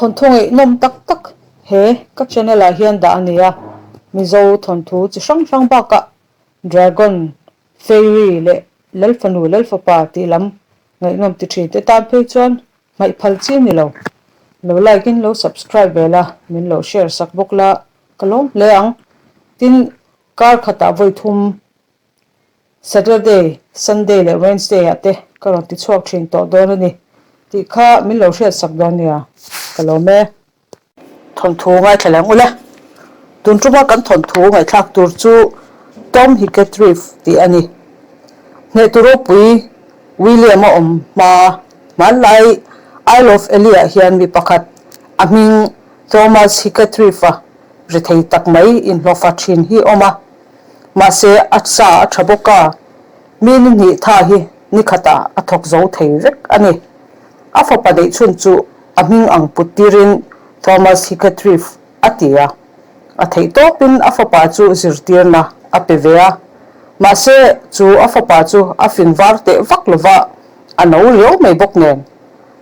Thawnthu ngaihnawm tak tak he ka channel ah hian dah a ni a, Mizo thawnthu chi hrang hrang bakah Dragon, Fairy leh Lalfanu Lalfapa tih lam ngaihnawm ti thin te tan phei chuan hmaih phal chi a ni lo. Lo like in lo subscribe ve la, min lo share sak bawk la ka lawm hle ang. Tin, kar khatah vawi thum Saturday, Sunday leh Wednesday ah te ka rawn ti chhuak thin tawh dawn a ni tih kha min lo hriat sak dawn nia, ka lawm e. Thawnthu ngaithla leh ang ule. Tun tuma kan thawnthu ngaihthlak tur chu Tom Hickathrift tih a ni. Hnehtu ropui William a awm hma hmanlai Isle of Ely ah hian mi pakhat a hming Thomas Hickathrift-a rethei tak mai inhlawhfa thin hi awm a. Mahse a sa a tha bawk a, mi ni hnih tha hi ni khatah a thawk zo thei vek a ni. A fapa neih chhun chu a hming ang put tirin Thomas Hickathrift a ti a. A theih tawpin a fapa chu zirtirna a pe ve a. Mahse, chu a fapa chu a fing var teh vak lova, a no riau mai bawk nen.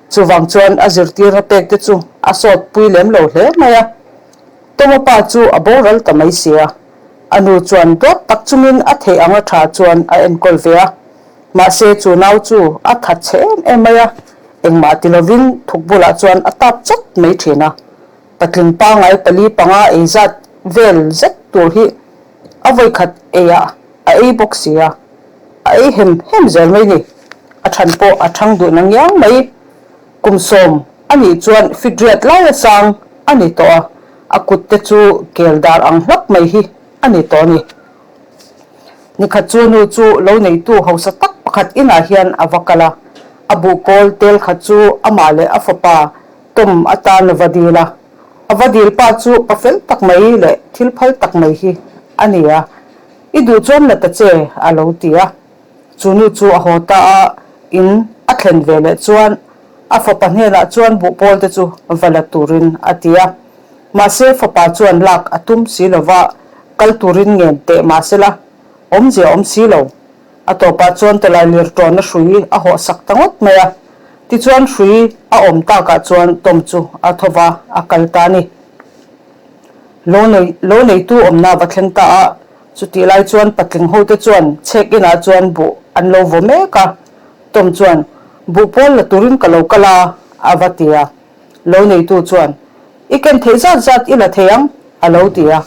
Chuvang chuan a zirtirna pek te chu a sawt pui lem lo hle mai a. Toma pa chu a boral ta mai sia. A nu chuan dawt tak chungin a theih anga tha chuan a enkawl ve a. Mahse chu nau chu a that chhe em em mai a, engmah ti lovin thuk bulah chuan a tap chawt mai thin a. Patling pangai pali panga ei zat vel zet tur hi a vawikhat eiah a ei bawk si a, a ei hem hem zel mai ni. A than pawh a thang duh na ngiang mai. Kum sawm a nih chuan fitriat laia sang a ni tawh a, a kut te chu kel dar ang hlap mai hi a ni tawh a ni. Nikhat chu nu chu lo neitu hausa tak pakhat inah hian a va kal a, a buhpawl tel khat chu amah leh a fapa Tom atan a va dil a. A va dil pa chu pa fel tak mai leh thil phal tak mai hi a ni a, I duh chuan la ta che a lo ti a. Chu nu chu a haw ta a, in a thlen ve leh chuan a fapa hnenah chuan buhpawl te chu va la turin a ti a. Mahse fapa chuan lak a tum si lo va, kal turin ngen teh mahsela awmzia awm si lo. A tawpah chuan tawlailir tawnna hrui a hawh sak ta ngawt mai a. Tichuan hrui a awm takah chuan Tom chu a tho va, a kal ta a ni. Lo nei lo neitu awmna va thleng ta a, chutih lai chuan patling hote chuan chhek inah chuan buh an lo vaw mek a. Tom chuan, Buh pawl la turin ka lo kal a, a va ti a. Lo neitu chuan, I ken theih zat zat i la thei ang, a lo ti a.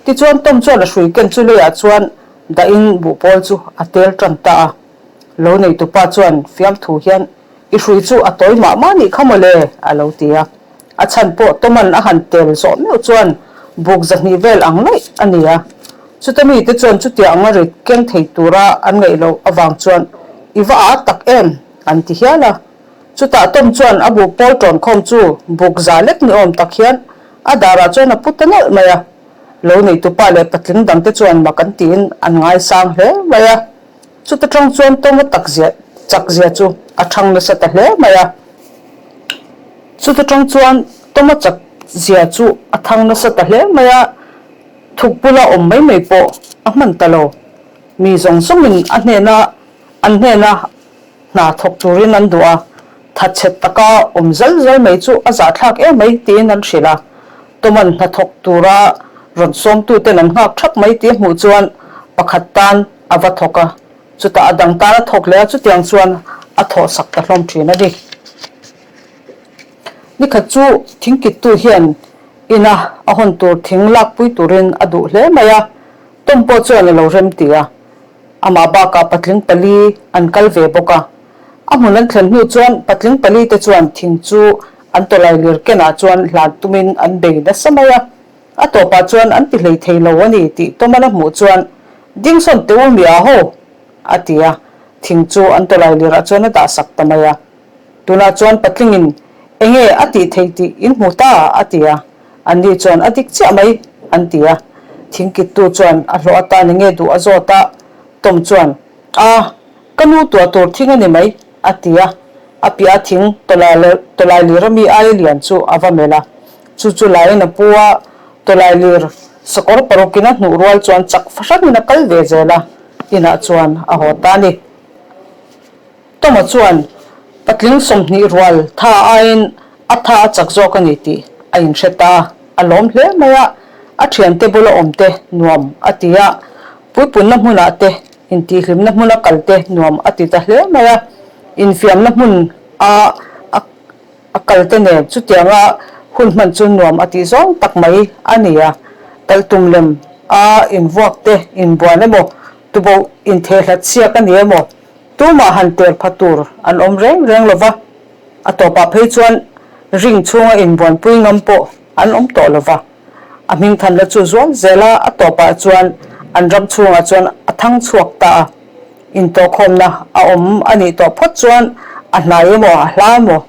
Tichuan Tom chuan a hrui ken chu leiah chuan dahin buh pawl chu a tel tan ta a. Lo neitupa chuan fiamthu hian, I hrui chu a tawi mah mah nih kha mawle, a lo ti a. A chhan pawh Toman a han tel zawh meuh chuan buk zahnih vel ang laih a ni a. Chuta mite chuan chutia anga rit keng thei tura an ngaih loh avang chuan, I va â tak em? an ti hial a. Chutah Tom chuan a buk pawl tawn khawm chu buk za lek ni awm tak hian a darah chuan a pu ta nawlh mai a. Lo neitupa leh patling dangte chuan mak an tiin an ngaisang hle mai a. Chuta tang chuan Tom a tak zia chak zia chu a thang nasa ta hle mai a. Chuta tang chuan Tom a chak zia chu a thang nasa ta hle mai a, thuk bula awm mai mai pawh a hman ta lo. Mi zawng zawngin a hnena an hnena hna thawk turin an duh a, thatchhe taka awm zal zal mai chu a zahthlak em mai tiin an hrilh a. Toman hna thawk tura rawn sawmtuten an nghak thap mai tih a hmuh chuan pakhat tan a va thawk a, chutah a dang tan a thawk leh a, chutiang chuan a thawhsak ta hlawm thin a ni. Nikhat chu thingkittu hian ina a hawn tur thing lakpui turin a duh hle mai a, Tom pawh chuan a lo rem ti a. Amah bakah patling pali an kal ve bawk a. A hmun an thlen hnu chuan patling pali te chuan thing chu an tawlai lir kenah chuan hlan tumin an bei nasa mai a. A tawpah chuan an ti hlei thei lo a ni tih Toman a hmuh chuan, Dingsawn teh u mi a ho! a ti a. Thing chu an tawlai lirah chuan a dah sak ta mai a. Tunah chuan patlingin enge a tih theih tih in hmu ta a ti a. Anni chuan a dik chiah mai an ti a. Thingkittu chuan a hlawh atan enge duh a zawt a, Tom chuan, A, ka nu tuah tur thing a ni mai a ti a. A piah a thing tawlailir ami aia lian chu a va melh a. Chu chu laiin a pu a, tawlailir sakawr parukin a hnuh rual chuan chak fahranin a kal ve zel a, inah chuan a haw ta a ni. Toma chuan patling 20 rual tha aiin. A tha a chak zawk a ni tih a inhre ta a, a lawm hle mai a, a thiante bula awm te nuam a ti a, puipunna hmunah te, intihhlimna hmuna kal te nuam a ti ta hle mai a, infiamna hmun a a kal te nen chutianga hun hman chu nuam a tih zawng tak mai a ni a, talhtum lem a invuak te, inbuan emaw, tuboh inthehhlat chhiak a ni emaw, tumah han ter pha tur an awm reng reng lo va. A tawpah phei chuan ring chhunga inbuanpui ngam pawh an awm tawh lo va. A hmingthanna chu zual zel a, a tawpah chuan an ram chhungah chuan a thang chhuak ta a. Intawhkhawmna a awm a nih tawh phawt chuan a hnai emaw a hla emaw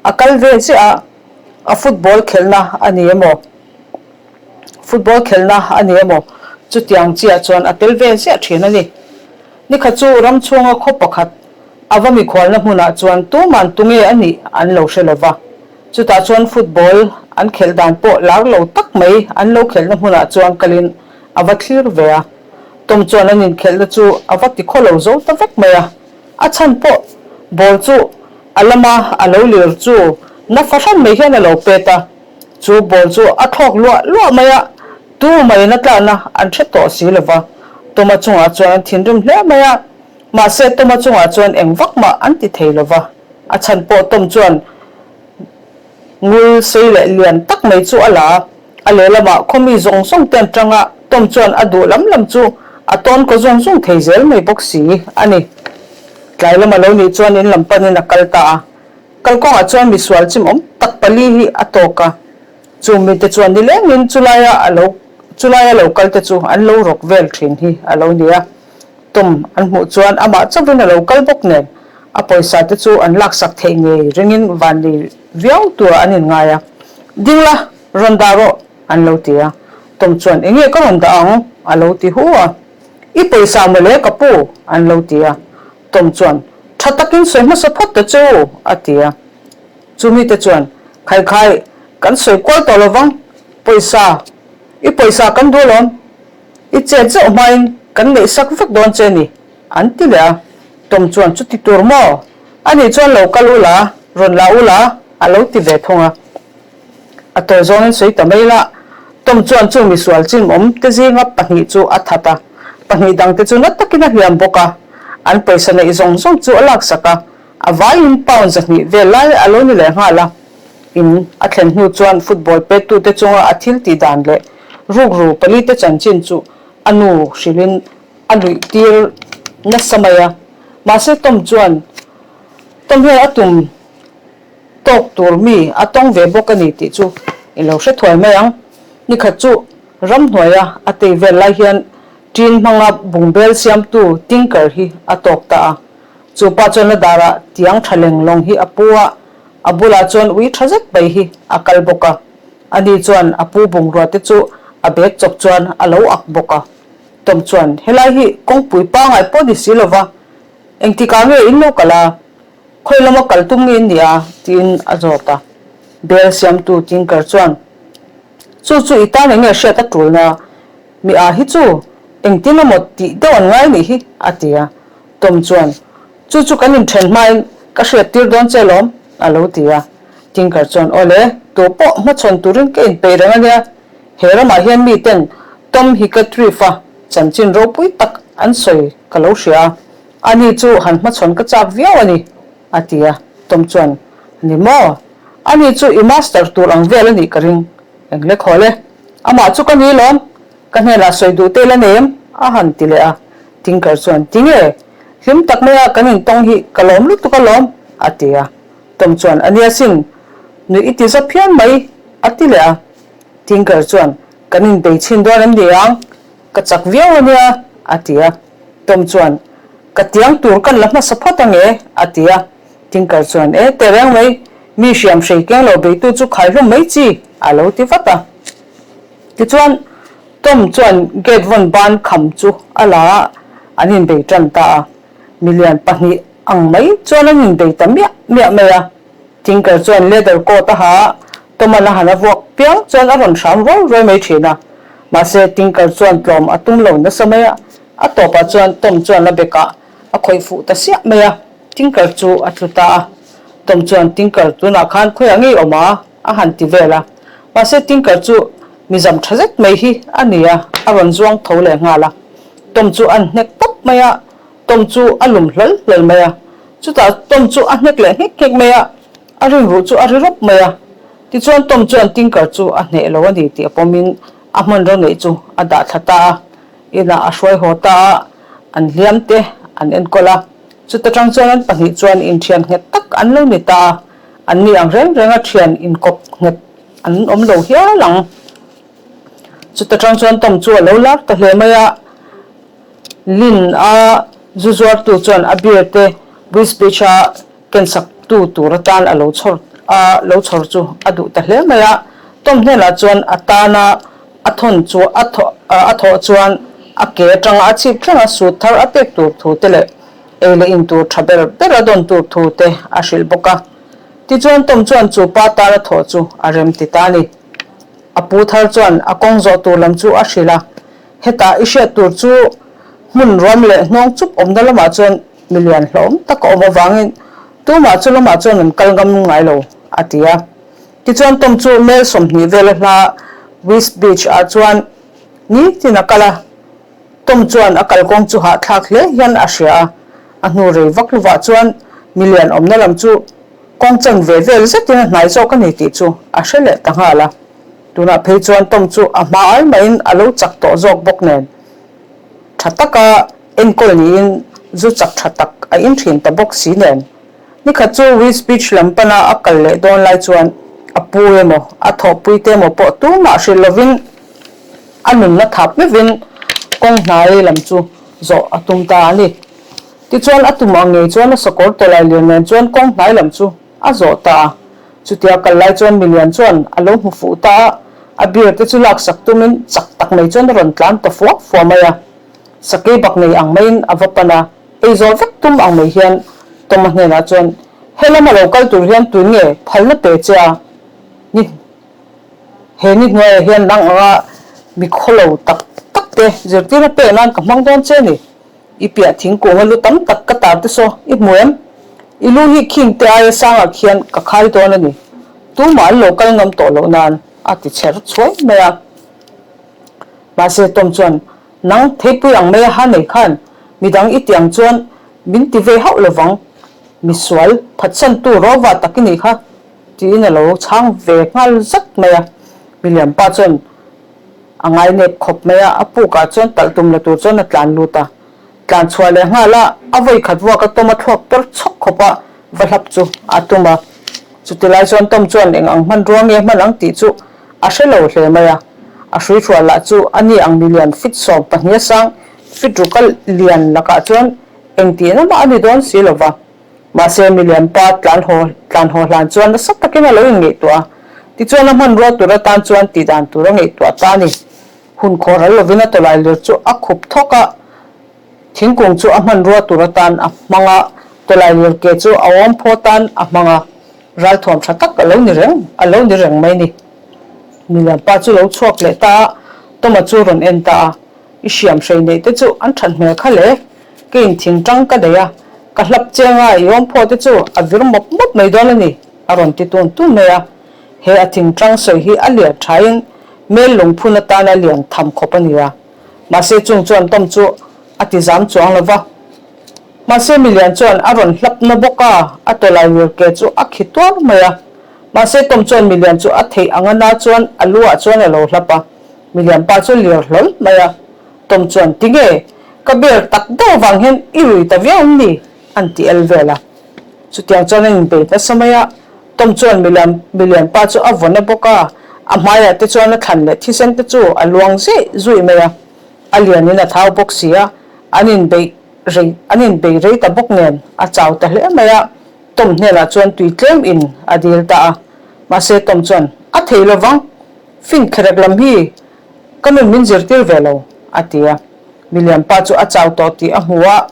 a kal ve chiah a, a football khelhna a ni emaw football khelhna a ni emaw chutiang chiah chuan a tel ve ziah thin a ni. Nikhat chu ram chhunga khaw pakhat A va mikhualna hmunah chuan tuman tunge a nih an lo hre lova. Chutah chuan football an khelh dan pawh lar lo tak mai an lo khelhna hmunah chuan kalin a va thlir ve a. Tom chuan an inkhelhna chu a va tikhaw lo zo ta vek mai a. A chhan pawh ball chu a lama a lo lir chu na fahran mai hian a lo pet a. Chu ball chu a thlawk luah luah mai a, tu maiin a tlakna an hre tawh si lova. Toma chungah chuan an thinrim hle mai a. Mahse, Toma chungah chuan eng vak mah an ti thei lo va, a chhan pawh Tom chuan ngul sei leh lian tak mai chu a la a, a lehlamah khawmi zawng zawng te an tang a, Tom chuan a duh lam lam chu a tawn kaw zung zung thei zel mai bawk si a ni. Tlai lama lo nih chuan in lam panin a kal ta a, kalkawngah chuan misual chimawm tak pali hi a tawk a, chu mite chuan nilengin chulaia a lo chulaia lo kal te chu an lo rawk vel thin hi a lo ni a. Tom an hmuh chuan amah chauhin a lo kal bawk nen a pawisa te chu an laksak theih ngei ringin vanlei viau turah an inngai a. Ding la, rawn dah rawh an lo ti a. Tom chuan enge ka rawn dah ang? a lo ti hu a. I pawisa mawle ka pu an lo ti a. Tom chuan tha takin sawi hmasa phawt ta che u a ti a. Chumi te chuan Khaikhai, kan sawi kual tawh lovang, pawisa, i pawisa kan duh alawm. I chet zauh hmain kan neih sak vek dawn che ni, an ti leh a. Tom chuan chuti tur maw? Ani chuan lo kal ula, rawn la ula, a lo ti ve thung a. A tawi zawngin sawi ta mai la, Tom chuan chu misual chimawm te zinga pahnih chu a that a, pahnih dangte chu na takin a hliam bawk a. An pawisa neih zawng zawng chu a laksak a, a vaiin pound 200 vel lai a lo ni leh nghal a. In a thlen hnu chuan football pettute chunga a thil tih dan leh rukru palite chanchin chu a nu hrilhin a luih tir nasa mai a. Mahse Tom chuan Tom hian a tum tawk tur mi a tawng ve bawk a ni tih chu i lo hre thuai mai ang. Nikhat chu ramhnuaia a tei vel lai hian ṭin hmanga bungbel siamtu Tinker hi a tawk ta a. Chu pa chuan a darah tiang tha leng lawng hi a pu a, a bulah chuan ui tha zet mai hi a kal bawk a. Ani chuan a pu bungrua te chu a bag chawp chuan a lo ak bawk a. Tom chuan, Helai hi kawngpui pangai pawh ni si lova, engtikah nge in lo kal a? Khawi lama kal tum nge in nia? tiin a zawt a. Bel siamtu Tinker chuan, Chu chu i tan enge hriat a tulna? Mi a hi chu engtin emaw tih deuh an ngai nih hi, a ti a. Tom chuan, Chu chu kan inthen hmain ka hriat tir dawn che lawm, a lo ti a. Tinker chuan, Aw le, tu pawh hmachhawn turin ka inpeih reng a nia. He ramah hian miten Tom Hickathrift-a chanchin ropui tak an sawi ka lo hria a, ani chu han hmachhawn ka chak viau a ni, a ti a. Tom chuan, Ni maw? Ani chu i master tur ang vel a nih ka ring. Eng le khaw le, amah chu ka ni lawm, ka hnenah sawi duh te la nei em? a han ti leh a. Tinker chuan, Tinge? Hlim tak maia kan intawng hi ka lawm lutuk alawm, a ti a. Tom chuan, A nia sin, nuih i ti za phian mai, a ti leh a. Tinker chuan, Kan inbei chhin dawn em ni ang? Ka chak viau a nia, a ti a. Tom chuan, Ka tiang tur kan la hmasa phawt ange, a ti a. Tinker chuan, E, tehreng mai, mi hriam hrei keng lo beitu chu khaihlum mai chi, a lo ti vat a. Tichuan, Tom chuan gate vawn ban kham chu a la a, an inbei tan ta a. Milian pahnih ang mai chuan an inbei ta miah miah mai a. Tinker chuan leather coat a ha a, Tom-a'n a han a vuak piang chuan a rawn hram ruai ruai mai thin a. Mahse, Tinker chuan tlawm a tum lo nasa mai a, a tawpah chuan Tom chuan a bekah a khawih fuh ta siah mai a, Tinker chu a tlu ta a. Tom chuan Tinker tunah khan khawiah ngei awm a? a han ti vel a. Mahse Tinker chu mi zam tha zet mai hi a ni a, a rawn zuang tho leh nghal a. Tom chu an hnek tawp mai a, Tom chu a lum hlawl hlawl mai a. Chutah Tom chu a hnek leh nghek nghek mai a, a rinruh chu a ri rawp mai a. Tichuan Tom chuan Tinker chu a hneh lo a ni tih a pawmin a hmanraw neih chu a dah thla ta a. Inah a hruai haw ta a, an hliam te an enkawl a. Chuta tang chuan an pahnih chuan inthian nghet tak an lo ni ta a, an ni ang reng renga thian inkawp nghet an awm lo hial ang. Chuta tang chuan Tom chu a lo lar ta hle mai a, Lin a zu zuartu chuan a beer te Wisbech a kensak tu tur atan a lo chhawr a lo chhawr chu a duh ta hle mai a. Tom hnenah chuan a tana a thawn chu a thawh a thawh chuan a ke atanga a chhip thleng a sut thar a pek tur thu te leh ei leh in tur tha ber ber a dawn tur thu te a hrilh bawk a. Tichuan Tom chuan chu pa tana thawh chu a rem ti ta a ni. A pu thar chuan a kawng zawh tur lam chu a hrilh a, hetah i hriat tur chu hmun ruam leh hnawng chup awmna lamah chuan mi lian hlawm tak a awm avangin tumah chu lamah chuan an kal ngam ngai lo, a ti a. Tichuan Tom chu mel 20 vela hla West Beach ah chuan nitin a kal a. Tom chuan a kalkawng chu hahthlak hle hian a hria a, a hnu rei vak lovah chuan mi lian awmna lam chu kawng chan ve vel zetin a hnai zawk a ni tih chu a hre leh ta nghal a. Tunah phei chuan Tom chu a hma ai maiin a lo chak tawh zawk bawk nen tha taka enkawl niin zu chak tha tak a in thin ta bawk si nen. Nikhat chu West Beach lam pana a kal leh dawn lai chuan a pu emaw a thawhpui te emaw pawh tumah hrilh lovin a nunna thap meuhin kawng hnai lam chu zawh a tum ta a ni. Tichuan a tum ang ngei chuan a sakawr tawlai lian nen chuan kawng hnai lam chu a zawh ta a. Chutia kal lai chuan milian chuan a lo hmu fuh ta a, a beer te chu laksak tumin chak tak mai chuan a rawn tlan ta fua fua mai a. Sakei bak nei ang maiin a va pan a, ei zawh vek tum ang mai hian Toma hnenah chuan, He lama lo kal tur hian tun nge phalna pe che a? Ni he ni hnuaiah hian nang anga mi khawlo tak tak te zirtirna pek nan ka hmang dawn che a ni. I piah thingkung a lu tam tak ka tar te saw i hmu em? I lu hi khing te aia sangah khian ka khai dawn a ni. Tumah an lo kal ngam tawh loh nan a ti chher chhuai mai a. Mahse Tom chuan, Nang theipui ang mai a ha nei khan midang i tiang chuan min ti ve hauh lovang, misual phatsantu rawva tak i nih kha tiin a lo chhang ve nghal zat mai a. Milian pa chuan A ngainep khawp mai a, a pukah chuan talh tum la tur chuan a tlan lut a. Tlan chhuah leh nghal a, a vawi khat vuak a Tom a thluak per chhawk khawp a, va hlap chu a tum a. Chuti lai chuan Tom chuan eng ang hmanrua nge hman ang tih chu a hre lo hle mai a. A hrui hrual lah chu a ni ang milian fit 12 a sang fit ruka lian lakah chuan engtihna mah a ni dawn si lo va. Mahse, milian pa tlan haw tlan haw hlan chuan nasa takin a lo inngaihtuah a, tichuan a hmanrua tur atan chuan tih dan tur a ngaihtuah ta a ni. Hun khawh ral lovin a tawlai lir chu a khup thawk a, thingkung chu a hmanrua tur atan a hmang a, tawlai lir ke chu a awm phaw tan a hmang a, ralthuam tha tak a lo ni reng a lo ni reng mai ni. Milian pa chu lo chhuak leh ta a, Toma chu rawn en ta a, I hriam hrei neih te chu an that hmel kha le. Ka inthing tang ka daih a, ka hlap cheng a, i awm phaw te chu a vir mawp mawp mai dawn a ni, a rawn ti tun tun mai a. He a thing tang sawi hi a lian thain mel lungphun atana lian tham khawp a ni a. Mahse chung chuan Tom chu a ti zam chuang lo va. Mahse milian chuan a rawn hlap na bawk a, a tawlai lir ke chu a khi tuar mai a. Mahse Tom chuan milian chu a theih anga na chuan a lu ah chuan a lo hlap a, milian pa chu lir hlawl mai a. Tom chuan, Tinge, ka ber tak deuh vang hian i rui ta viau ang ni? an ti el vel a. Chutiang chuan an inbei nasa mai a, Tom chuan milian milian pa chu a vawn a bawk a, a hmaiah te chuan a thlan leh thisen te chu a luang zeih zuih mai a. A lianin a thau bawk si a, an inbeih rei an inbei rei ta bawk nen a chau ta hle mai a, Tom hnenah chuan tui tlem in a dil ta a. Mahse Tom chuan, A thei lovang, fin kherek lam hi Ka nun min zirtir ve lo, a ti a. Milian pa chu a chau tawh tih a hmu a,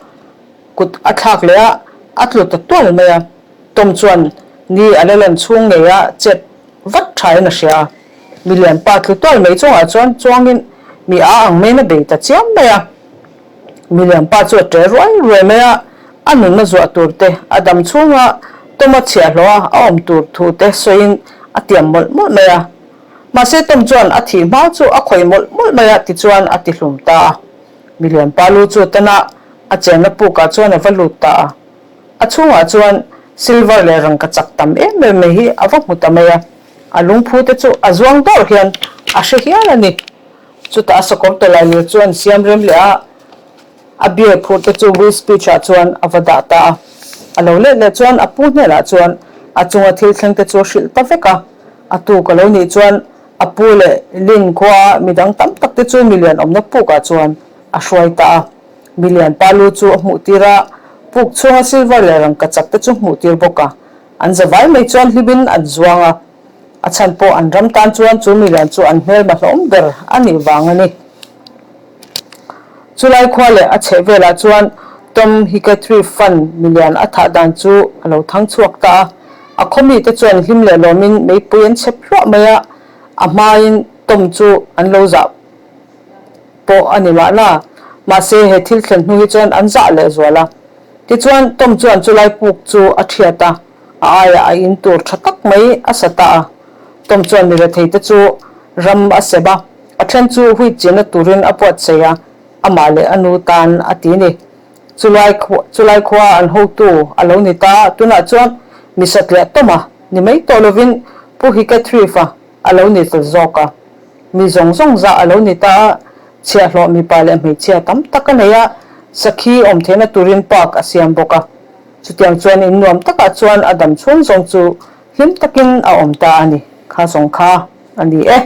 kut a thlak leh a, a tlu ta tual mai a. Tom chuan ni a la lan chhung ngei a chet vat thain a hria a. Milian pa tlu tual mai chungah chuan chuangin mi a ang maiin a bei ta chiam mai a. Milian pa chu a ṭe ruai ruai mai a, a nunna zuah tur te a dam chhunga. Tom-a chhiahhlawh a a awm tur thu te sawiin a tiam mawlh mawlh mai a. Mahse Tom chuan a thih hma chu a khawih mawlh mawlh mai a tichuan a tihlum ta a. Milian pa lu chu tana a chenna pukah chuan a va lut ta a. A chhungah chuan silver leh rangka chak tam em em mai hi a va hmu ta mai a. A lungphu te chu a zuang dawrh hian a hre hial a ni. Chutah a sakawr tawlailir chu an siam rem leh a, a beer phurh te chu Will Speech ah chuan a va dah ta a. A lo let leh chuan a pu hnenah chuan a chunga thil thleng te chu a hrilh ta vek a. A tuk a lo nih chuan a pu leh Lin khua midang tam tak te chu milian awmna pukah chuan a hruai ta a. Milian pa lu chu a hmuh tir a, puk chhunga silver leh rangkachak te chu hmuh tir bawk a. An zavai mai chuan hlimin an zuang a, a chhan pawh an ram tan chuan chu milian chu an hmelma hlawm ber a nih vang a ni. Chulai khua leh a chheh velah chuan Tom Hickathrift Fund milian a thah dan chu a lo thang chhuak ta a, a khaw mite chuan hlim leh lawmin meipui an chhep hluah mai a, a hmain Tom chu an lo zah pawh a ni mahna, mahse he thil thlen hnu hi chuan an zah leh zual a. Tichuan Tom chuan chulai puk chu a thiat a, a aiah a in tur tha tak mai a sa ta a. Tom chuan mi rethei te chu ram a sep a, a then chu huit chenna turin a buatsaih a, amah leh a nu tan a ti ni. Chulai chulai khua an hotu a lo ni ta, tunah chuan mi satliah Tom-a ni mai tawh lovin Pu Hickathrift-a a lo ni ta zawk a. Mi zawng zawng zah a lo ni ta a, chhiahhlawh mipa leh hmeichhia tam tak a nei a, sakhi awm theihna turin park a siam bawk a. Chutiang chuan in nuam takah chuan a dam chhung zawng chu hlim takin a awm ta a ni. Kha zawng kha a ni e.